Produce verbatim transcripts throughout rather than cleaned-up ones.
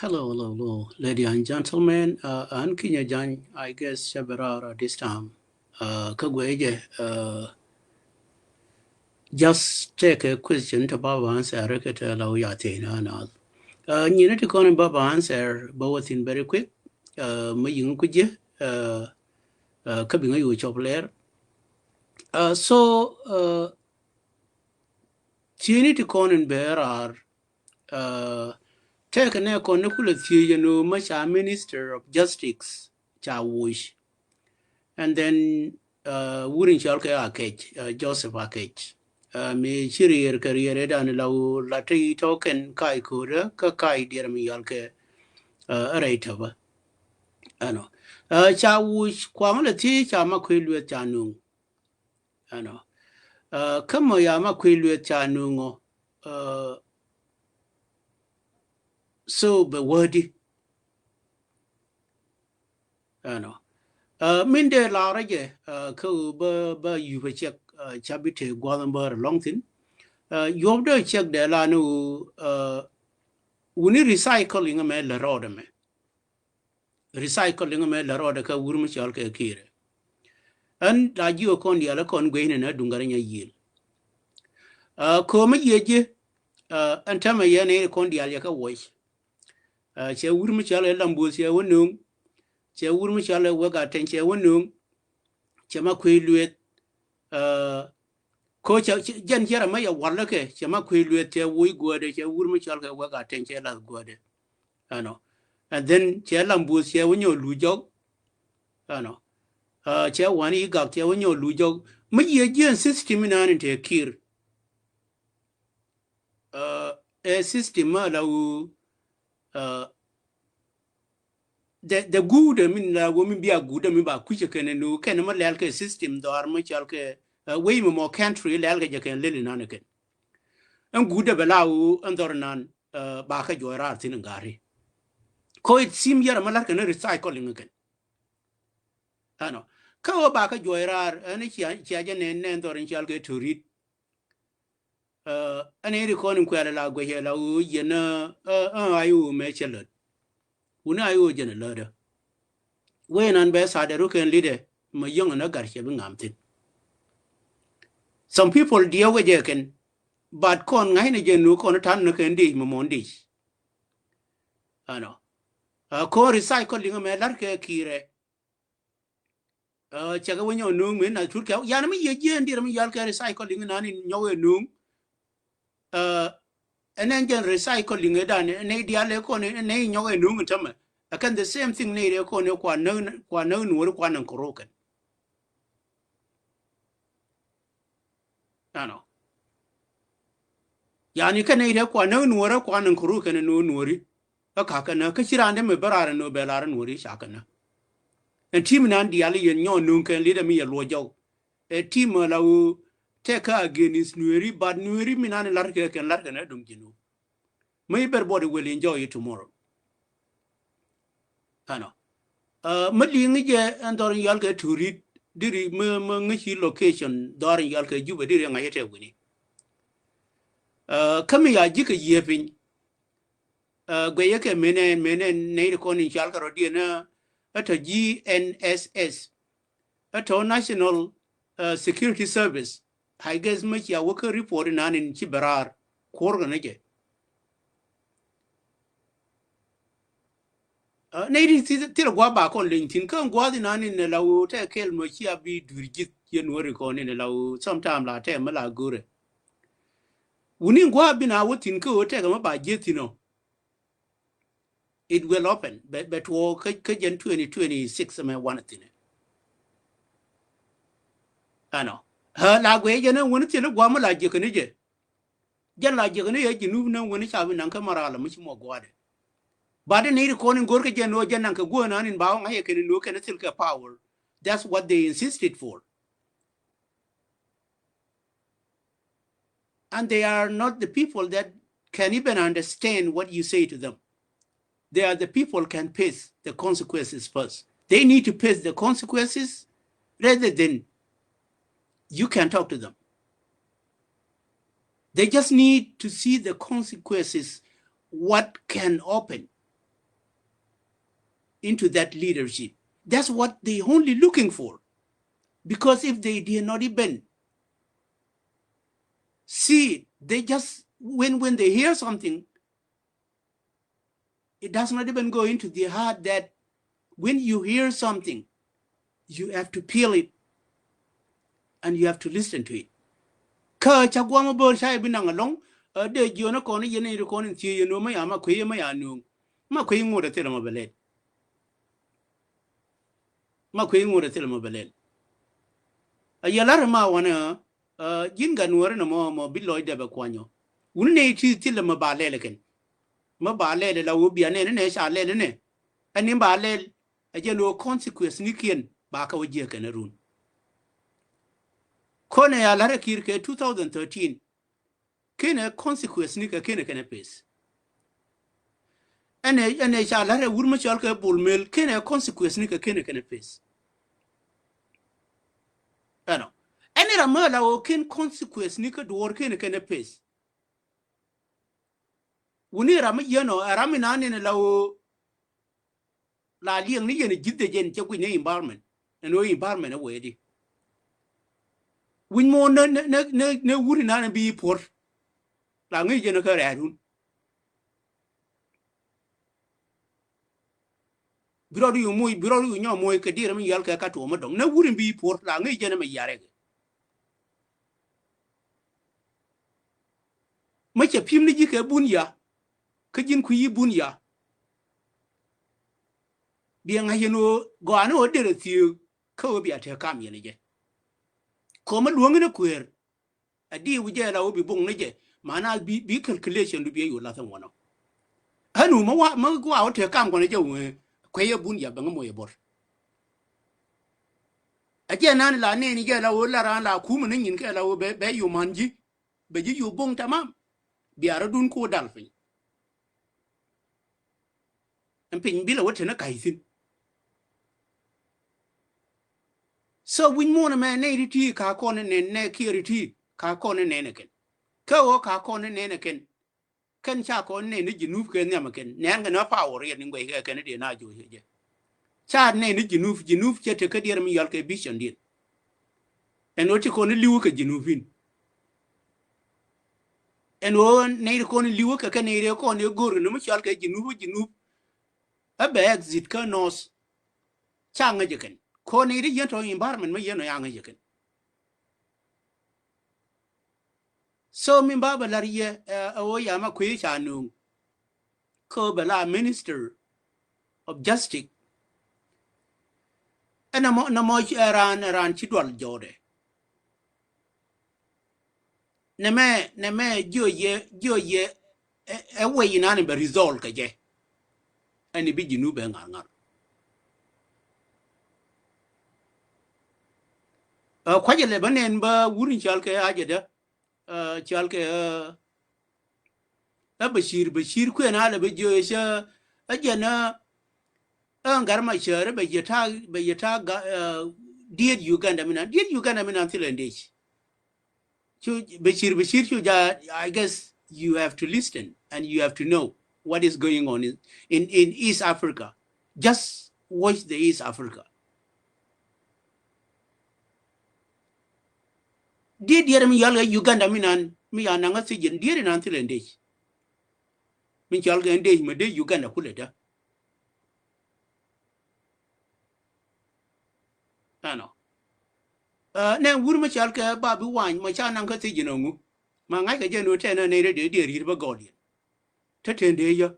Hello, hello, hello, ladies and gentlemen. Uh, an Kinya Jany, I guess, cɛ bɛ raar at this time. Uh, kä guɛ jɛ, uh, just take a question to Baba answer kɛ te la wä ya thiec na na. Uh, nyini ti kɔn Baba answer bä wä thin very quick. Uh, mi yiŋ ku jɛ, uh, uh, kä bi ŋä yu cɔp lɛr. Uh, so, uh, tieni ti kɔn in bɛ raar, uh, tɛkɛ nɛ kɔn ni kulɛ thiec ɛn ɣöö ma ca Minister of Justice ca wuc. And then, uh, wur in cɔl kɛ Akec, uh, Joseph Akec. Uh, mi ci rier kɛ rier ɛ dan la ɣöö la ti tɔken kai ko̱dä kä kai diɛr mi yɔl kɛ, uh, rɛy tɔpä. Ɛnɔ. Uh, ca wuc kuaŋ la thiec ca ma kui̱ lueth ca nuŋ. Ɛnɔ. Uh, kä mɔ ya ma kui̱ lueth ca nuŋ ɔ. Uh, so bɛ wädi. Ɛnɔ. Uh, min dee laarä jɛ, uh, kä bä, bä yupä cɛk, uh, ca bi te gua̱th bä rɛ lɔŋ thin. Uh, yuɔp dee cɛk dee la ni wu, uh, wuni recycling mɛ lɛ rɔɔdɛ mɛ. Recycling mɛ lɛ rɔɔdɛ kä wur mi cɔl kɛ Kiirɛ. Ɛn la jiö kɔn diaal kɔn gueyni na duŋ gari nya yiel. Uh, ko̱mi yiec ji̱, uh, ɛn tämɛ yɛn i̱ kɔn diaal yɛ kä wuɔc. Uh, cɛ wur mi cɔl ɛ Lambuth cɛ wä nuŋ. Cɛ wur mi cɔl ɛ Wek Atɛny cɛ wä nuŋ. Cɛ ma kui̱ lueth. Uh, ko cɛ, cɛ, jɛn cɛ rɛ ma yɛ walä kɛ, cɛ ma kui̱ lueth cɛ wuc guädɛ, cɛ wur mi cɔl kɛ Wek Atɛny cɛ lath guädɛ. Ɛnɔ. And then cɛ Lambuth cɛ wä nyɔ luc jɔk. Ɛnɔ. Uh, cɛ wan i̱ Gak cɛ wä nyɔ luc jɔk. Mi yiec ji̱ ɛn system inan in te Kiir. Uh, ɛ system ma la wu, uh, the, the guudä min la wu min bia guudä min ba kui̱cä kɛn nu kɛn ma lɛl kɛ system dhɔr ma cɔl kɛ, uh, wei mi mɔ country lɛl kɛ jɛ kɛn lel inan kɛn. Ɛn guudä bɛ la wu ɛn dhɔr inan, uh, ba kɛ juɔc raar thin in gari. Ko it seem yɛrɛ ma lar kɛn recycling kɛn. Ɛnɔ. Kä wä ba kɛ juɔc raar ɛn cia, cia jɛ nɛn, nɛn dhɔr in cɔl kɛ Torit. Uh, ɛn iri kɔn in kuɛl la guecɛ la wu yɛn, uh, uh, ayo mɛ cɛ lät. Wuni ayo jɛn lät. Wen an bɛ sa dɛ rukɛn lidɛ ma yɔŋ na gar cɛ bi ŋam thin. Some people diɛ wecɛ kɛn, but kɔn ŋa̱cnɛ jɛ nu kɔn tan ni kɛn dic ma mɔn dic. Ɛnɔ. Uh, kɔn recycling mɛ lar kɛ Kiirɛ. Uh, cɛ kɛ wä nyɔk nuŋ mi na tut kɛ yan mi yɛ jiɛn dier mi yal kɛ recycling nan in nyɔk ɛ nuŋ. Uh, ɛn ɛn jɛn recycling ɛ dan nɛ dial ɛ kɔn nɛ nyɔk ɛ nuŋ in tämɛ. Ɛ kɛn the same thing nɛ ɛ kɔn ɛ kua näk, kua näk nuɔri kua näk kɔrɔ kɛn. Ɛnɔ. Yani kɛn nɛ ɛ kua näk nuɔri kua näk kɔrɔ kɛn nuɔri. Kä kakä nä kä ci raan dee mi bä raar ɛn ɣöö bɛ lar ɛn ɣöö ri cakɛ nä. Ɛn tim nan diaal yɛn nyɔɔn nuŋ kɛn lidɛ mi yɛ luɔc jɔw. Ɛ tim la ɣöö tɛk kä against Nueeri, but Nueeri mi nan lar kɛ kɛn lar kɛ nä duŋ ji̱n ɣöö mi everybody will enjoy it tomorrow. Ɛnɔ. Ɛ, mi liŋ jɛ ɛn dhɔr in yɔal kɛ Torit diri mi, mi ŋäci location dhɔr in yɔal kɛ Jubɛ diri ŋa̱c tɛ wini. Ɛ, kä mi ya ji̱ kɛ yiëë piny. Ɛ, guɛyɛ kɛ menɛ, menɛ nɛy ti kɔn in cal kɛ rɔ diɛn ɛ tɔ G N S S. Ɛ tɔ National, ɛ, Security Service. I guess mi cia wä kä report inan in ci bɛ raar kuɔr kɛ ni jɛ. Ɛ, nɛy ti thil, thil gua̱a̱th ba kɔn leny thi̱n kä gua̱a̱th inan in la ɣöö tɛ kɛl mɔ cia bi dui̱r ji̱th yɛn wä ri kɔn in la ɣöö sometime la tɛ mi la go̱rɛ. Wuni gua̱a̱th bi na wä thi̱n kä ɣöö tɛkɛ mi ba ji̱th thi̱n ɔ. It will open. Bɛ, bɛ tuɔɔk kä, kä jɛn twenty twenty-six mɛ wanɛ thi̱n. Ɛnɔ. Ɛ, la guɛ jɛ ni wuni thil gua̱a̱th mi la ji̱ kɛ ni jɛ. Jɛn la jiäk ni yɛ Jinub ni wen ca bi naŋ kä Maralɛ mi ci mɔ gua̱a̱dɛ. But ni ri kɔn in go̱r kä jɛn ni wä jɛn naŋ kɛ guäär nan in ba wä ŋa̱c yɛ kɛn in ni wä kɛn thil kɛ power. That's what they insisted for. And they are not the people that can even understand what you say to them. They are the people can face the consequences first. They need to face the consequences rather than you can talk to them. They just need to see the consequences, what can happen. into that leadership. That's what they only looking for. Because if they did not even see it, they just, when, when they hear something, it does not even go into their heart that when you hear something, you have to feel it and you have to listen to it. Kä ca guam a bör ca ibi naŋ alɔŋ, ɛ, dee jiɔn a kɔn i̱ yɛn i̱ kɔn in thie̱ yɛn wä ma ya ma kuey ma ya nuŋ. Ma kuey ŋot a thilɛ ma bɛ lɛl. Ma kuey ŋot a thilɛ ma bɛ lɛl. A yɛ lar ma wanɛ, ɛ, ji̱n gat nuɔri nɔmɔ mɔ bi lɔcdɛ bɛ kuanyɔ. Wuni nɛ ti thilɛ ma ba lɛl kɛn. Ma ba lɛl la wä bia nɛ nɛ ca lɛl nɛ. Ɛn ni ba lɛl, ɛ jɛ ni wä consequence ni kiɛn ba ka wä jiɛ kɛn run. Kɔnɛ ya lar kir kɛ two thousand thirteen. Kenɛ consequence ni kɛ kenɛ kɛnɛ pes. Ɛnɛ, ɛnɛ ca lar ɛ wur ma cɔl kɛ Bol Mel, kenɛ consequence ni kɛ kenɛ kɛnɛ pes. Ɛnɔ. Ɛnɛ ram ma la wä ken consequence ni kɛ duɔr kenɛ kɛnɛ pes. Wuni ram mi yɛn ɔ, ɛ ram mi na nɛn la wä la liɛŋ ni yɛn ji̱th de jɛn cɛ guic ni environment. Ɛn wä environment ɛ wee di. Wi̱ny mo̱o̱n nɛ, nɛ, nɛ, nɛ, nɛ wuri na nɛ bi puɔr. La ŋi̱i̱c jɛn kä rɛɛt wun. Bi rɔɔd yu moc, bi rɔɔd yu nyɔ moc kɛ dirɛ mi yɔal kɛ ka tuɔɔm mi dɔŋ. Nɛ wuri bi puɔr la ŋi̱i̱c jɛn mɛ yarɛ kɛ. Mä cɛ pi̱m ni ji̱ kɛ bun ya. Kä ji̱n kui̱ yi bun ya. Biɛ ŋa̱c yɛn ɣöö gɔaa ni ɣöö derɛ thiëëk kä ɣöö bia te kam yɛn jɛ. Ko̱mä luäŋi ni kuëër. A di wi̱c jɛ la ɣöö bi buŋ ni jɛ. Mana bi, bi calculation du biɛ yo̱o̱ lath ɛn wanɔ. Ɣän wu mä wa, mä wa wä te kam kɔn jɛ wee. Kuɛ yɛ bun ya bɛ ŋä moc ɛ bor. A jɛ nan la nɛɛni jɛ la ɣöö la raan la kumä ni nyin kɛ la ɣöö bɛ, bɛ yo̱o̱ man ji̱. Bɛ ji̱ yo̱o̱ bo̱ŋ tamam. Bia rɔ̱dun ku dal piny. Ɛn piny bilɛ wä te ni ka̱c thi̱n. So wi̱ny muɔ̱ɔ̱n ɛmɛ nɛy ti ti ka kɔn ni nɛn nɛ kiɛ ri ti ka kɔn ni nɛn ɛ kɛn. Kä ɣöö ka kɔn ni nɛn ɛ kɛn. Kɛn ca kɔn nɛn ni Jinub kɛ nhiam ɛ kɛn. Nɛn kɛ ni power yɛn ni guɛc kɛ kɛn ni dee na joc jɛ. Ca nɛn ni Jinub, Jinub cɛ te kä diɛɛr mi yɔal kɛ vision diɛn. Ɛn ɣöö ti kɔn i̱ li̱w kɛ Jinubin. Ɛn ɣöö nɛy ti kɔn i̱ li̱w kɛ kɛ nɛy rɛɛ kɔn i̱ go̱r kɛ ni mi cɔal kɛ Jinub, Jinub. Ɛ bɛ exit kä North. Ca ŋäc ɛ kɛn. Kɔn nɛy ti yɛn tɔ environment mi yɛn ɔ ya ŋäc ɛ kɛn. So min ba bɛ lar yɛ, ɛ, ɛ ɣöö ya ma kui̱ ca nuŋ. Kä bɛ la Minister of Justice. Ɛ nɛ mɔ, nɛ mɔ, ɛ, raan, raan ci dual jɔɔdɛ. Nɛ mɛ, nɛ mɛ jiɔ yɛ, jiɔ yɛ, ɛ, ɛ wec inan bɛ result kɛ jɛ. Ɛn i̱ bi Jinub bɛ ŋa̱r ŋa̱r. Ɛ, kuacɛ lɛ bä nɛn bä wur in cɔal kɛ a jɛ dä. Ɛ, cɔal kɛ, ɛ, ɛ Bashir, Bashir kuɛn a lɛ bä jiö cä, ɛ jɛn ɛ, ɛ ŋa̱r ma cäär bɛ yɛ ta̱a̱, bɛ yɛ ta̱a̱ ga, ɛ, diet Uganda mi nan, diet Uganda mi nan thilɛ ndec. Cu Bashir, Bashir cu ja, I guess you have to listen and you have to know what is going on in, in, in East Africa. Just watch the East Africa. Diet diɛt mi yɔal kɛ Uganda mi nan, mi ya naŋ a thiec jɛn diet inan thilɛ ndec. Mi cɔal kɛ ndec mi dee Uganda kulɛ dä. Ɛnɔ. Ɛ, nɛ wur mi cɔal kɛ ba bi wany ma ca naŋ kä thiec jɛn ɔŋu. Ma ŋa̱ckɛ jɛn ɔ tɛn ɛ nɛy rɛ dee diet ri̱t bä gɔɔdiɛn. Tä tëë dee yä.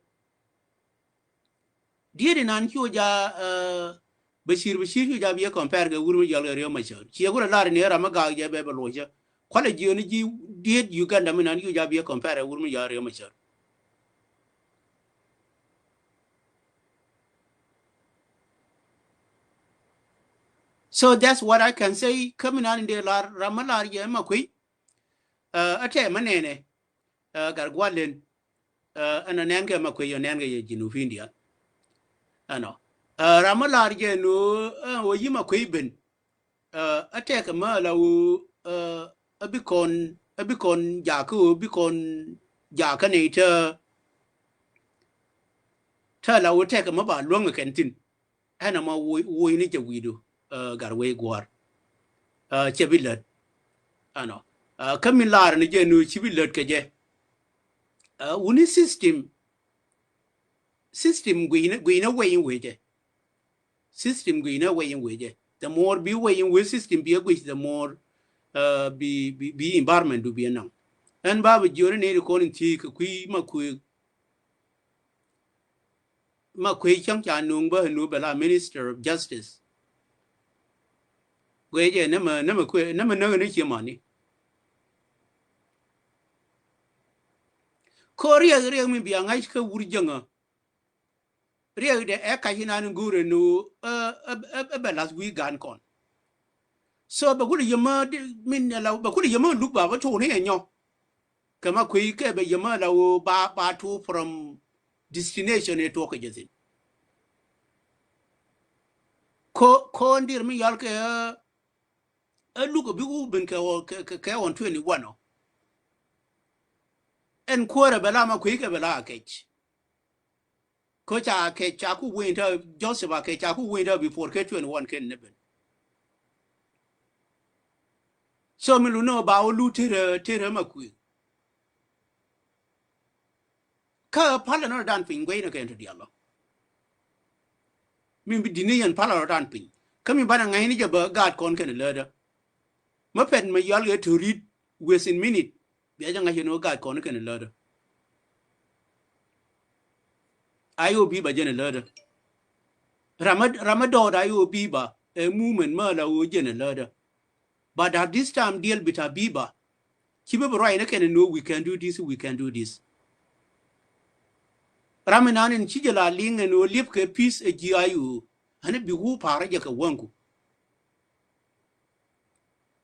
Diet inan cu ja, ɛ, Bashir, Bashir cu ja bi yɛ compare kɛ wur mi jɔl kɛ Riek Machar. Ciɛ ku rɛ lar ni ram mi gaak jɛ bɛ bɛ luɔcä. Kualɛ jiö ni ji̱ diet Uganda mi nan cu ja bi yɛ compare kɛ wur mi jɔl Riek Machar. So that's what I can say. Kä mi nan in dee lar ram mi lar jɛ ma kui̱. Ɛ, ɛ tɛmɛ nɛnɛ. Ɛ, gat gua̱l len. Ɛ, ɛn ɔ nɛn kɛ ma kuec ɔ nɛn kɛ yɛ Jinubin diaal. Ɛnɔ. Ɛ, ram mi lar jɛ ni ɣöö, ɛ, ɣöö yi ma kuec ben. Ɛ, ɛ tɛkɛ mä la ɣöö, ɛ, ɛ bi kɔn, ɛ bi kɔn jakä ɣöö bi kɔn jakä nɛy tä, tä la ɣöö tɛkɛ mä ba luäŋ kɛn thi̱n. Ɛn ɛmɔ woc, woc ni jɛ wi̱i̱du, ɛ, gat wec guɔ̱ɔ̱r. Ɛ, cɛ bi lät. Ɛnɔ. Ɛ, kä min laar ni jɛ nu ci bi lät kɛ jɛ. Ɛ, wuni system. System gui̱cnɛ, gui̱cnɛ wec in wecɛ. System gui̱cnɛ wec in wecɛ. The more bi wec in wec system bi a gui̱c, the more, ɛ, bi, bi, bi environment du bi a naŋ. Ɛn ba bi jiöni ni ri kɔn in thiec kɛ kui̱ ma kui̱. Ma kuey cäŋ ca nuŋ bä nu bɛ la Minister of Justice. Guey jɛ nämɛ, nämɛ kuey, nämɛ näk ni cie mani. Ko riɛk, riɛk mi bia ŋa̱c kä wur jäŋä. Riɛk dɛ ɛ kac inan go̱o̱rɛ nu, ɛ, ɛ, ɛ, ɛ bɛ lath wi̱i̱ gan kɔn. So bɛ kulɛ yämä, min la, bɛ kulɛ yämä luk ba bä tuuni ɛ nyɔ. Kɛ ma kuey kɛ bɛ yämä la wä ba, ba tuur from destination ɛ tuɔk kɛ jɛ thin. Ko, ko ndir mi yɔl kɛ, ɛ, luk bi wä ben kɛ wä, kɛ, kɛ, kɛ ɣɔn twenty one ɔ. Ɛn kuäärɛ bɛ la ma kuey kɛ bɛ la a kɛc. Kä ca kɛ ca ku win tɔ Joseph a kɛ ca ku win tɔ before kɛ twenty one kɛn ni ben. So mi lu nɔ ba wä lu terɛ, terɛ ma kui̱. Kä palɛ nɔ dan piny guey nɔ kɛn to dialɔ. Mi bi dini yɛn palɛ nɔ dan piny. Kä mi banɛ ŋa̱cni jɛ bä gaat kɔn kɛn läätdä. Mä pɛt mä yɔal kɛ to read within minute. Bia jɛ ŋa̱c yɛn wä gaat kɔn kɛn läätdä. Ayo bi ba jɛn läätdä. Ramä, ramä dɔɔt ayo bi ba ɛ movement mä la wä jɛn läätdä. But at this time deal bita bi ba. Ci bä bä ruac ni kɛn ni wä we can do this, we can do this. Ram inan in ci jɛ la liŋ ni wä liep kɛ peace ɛ ji̱ ayo. Ani bi wä pa̱a̱rä jɛ kɛ wäŋku.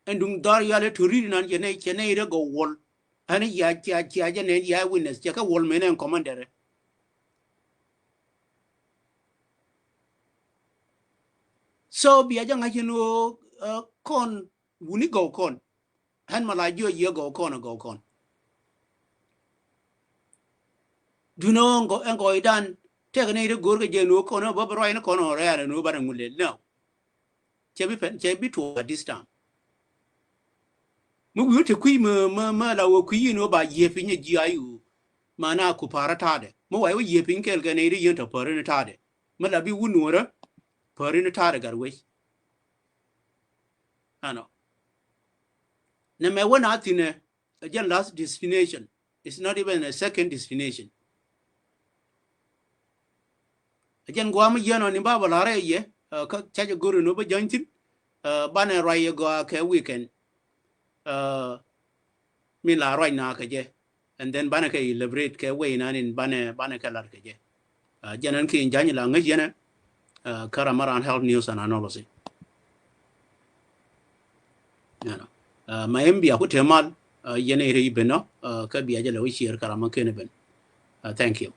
Ɛn duŋ dhɔr yɔal ɛ to read inan cɛ nɛy, cɛ nɛy rɛ gɔw wuɔl. Ani cia, cia, cia jɛ nɛn cia witness cɛ kɛ wuɔl mɛn ɛn commander. So bia jɛ ŋa̱c in wä, ɛ, kɔn wuni gɔw kɔn. Ɛn ma la jiɔ yiɛ gɔw kɔn, gɔw kɔn. Dunɔ ɛn gɔw, ɛn gɔw idan tɛk ni ri go̱o̱r kɛ jɛ nu kɔn bä bä ruac ni kɔn ɔ rɛɛl nu banɛ ŋulɛ. No. Cɛ bi pɛn, cɛ bi tuɔɔk at this time. Mi wi̱i̱ te kui̱ mä, mä, mä la wä kui̱ yin wä ba yiɛ piny ɛ ji̱ ayu. Ma na ku pa̱a̱rä ta̱a̱dɛ. Mi wa wä yiɛ piny kɛl kɛ ni ri yien tɔ päri ni ta̱a̱dɛ. Mi la bi wun nuɔrä päri ni ta̱a̱dɛ gat wec. Ɛnɔ. Nɛ mɛ wä na thinɛ, ɛ jɛn last destination. It's not even a second destination. Ɛ jɛn guam yiɛn ɔ ni ba bä la̱rɛ yɛ, ɛ, kä ca jɛ go̱r in wä bä jäny thin, ɛ, banɛ ruac yɛ gɔaa kɛ weekend. Ɛ, min la ruac na kɛ jɛ. And then banɛ kɛ elaborate kɛ way nan in banɛ, banɛ kɛ lat kɛ jɛ. Ɛ, jɛn ɛn ki in ja̱ny la ŋäc yɛnɛ, ɛ, kä ram around health news and analysis. You know. Ɛ, ma in bia ku te mal, ɛ, yɛnɛ ire iben nɔ, ɛ, kä bia jɛ lɛ wä share kä ram a ken iben. Ɛ, thank you.